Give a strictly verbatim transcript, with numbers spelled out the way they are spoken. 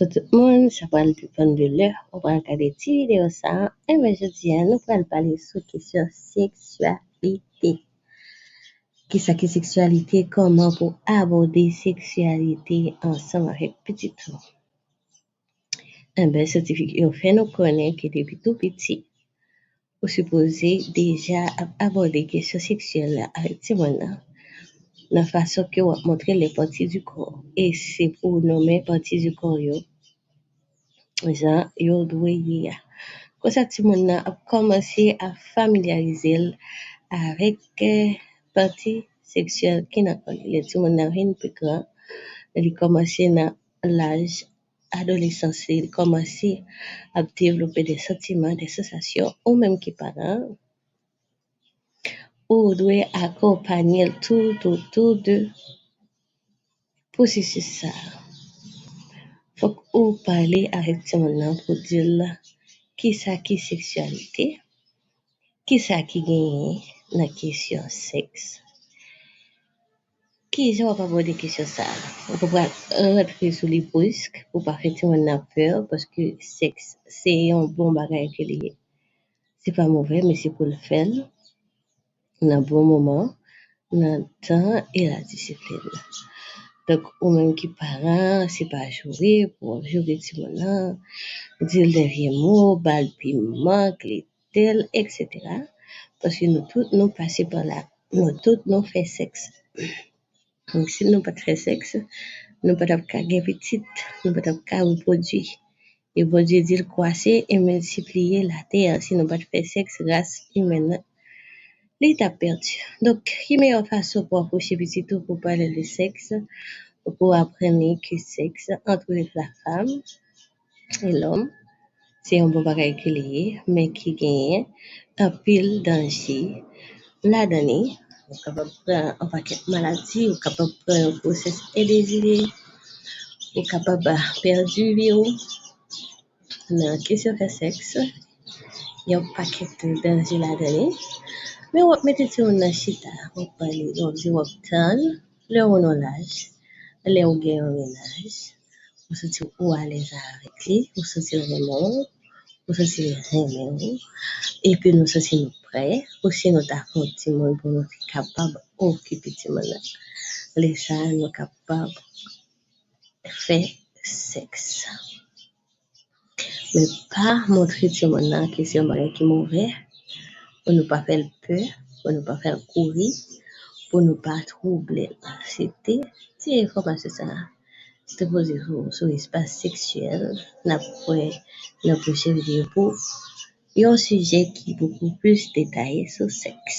Tout moun, sa pral depann de lè ou pral gade ti videyo sa a. Enben, jodi a, nou pral pale sou kesyon seksyalite. Kisa ki seksyalite? Kòman pou abòde seksyalite ansanm avèk pitit ou? Enben, syantifik yo fè nou konnen ke depi tou piti, ou sipoze deja ap abòde kesyon seksyèl la avèk timoun nan, nan fason ke w ap montre lè pati di kò, e se pou w nonmen pati di kò yo jan yo dwe ye a. Konsa, timoun nan ap kòmanse ap familyarize l avèk eh, pati seksyèl ki nan kò li. Lè timoun nan vin pi gran, li kòmanse nan laj adolesans, li kòmanse ap devlope de santiman, de sansasyon, ou menm ki paran, ou dwe akonpanye l tout otou de pwosesis sa a. Fòk ou pale avèk timoun nan pou di l kisa ki seksyalite, kisa ki genyen nan kesyon sèks. Kijan w ap abòde kesyon sa a? Ou pa pral rantre sou li brisk pou pa fè timoun nan pè, paske sèks se yon bon bagay ke li ye. Se pa movè, men se pou l fè l nan bon moman, nan tan e la disiplin. Donk, ou menm ki paran, se pa joure pou w ap joure timoun nan, di l de vye mo, ba l piman, glite l, etsetera. Paske nou tout, nou pase pa la. Nou tout, nou fè sèks. Donk, si nou pa t fè sèks, nou pa t ap ka gen pitit, nou pa t ap ka repwodui. E Bondye di l kwase e miltipliye latè a. Si nou pa t fè sèks, ras imèn nan, li t ap pèdi. Donk, ki meyè fason pou apwoche pitit ou pou pale de sèks, pou aprann li ke sèks ant lafanm e lòm, se yon bon bagay ke li ye, men ki genyen anpil danje ladan li. Ou kapab pran yon pakèt maladi, ou kapab pran yon gwosès endezire, ou kapab ah, pèdi vi w. Nan kesyon fè sèks, gen yon pakèt danje ladan li. Men w ap mete timoun nan chita, w ap pale, w ap di, w ap tann, lè ou nan laj, lè ou gen yon mennaj, ou santi ou alèz avèk li, ou santi l renmen w, ou santi l renmen w, epi nou santi nou prè, ou si nou ta fè yon timoun pou nou te kapab okipe timoun nan. Lè sa a, nou kapab fè sèks. Men pa montre timoun nan ke se yon bagay ki movè, pou nou pa fè l pè, pou nou pa fè l kouri, pou nou pa twouble l. Se te ti enfòmasyon sa a. Se te poze sou, sou espas seksyèl. N ap wè nan pwochen videyo pou yon sijè ki bokou plis detaye sou sèks.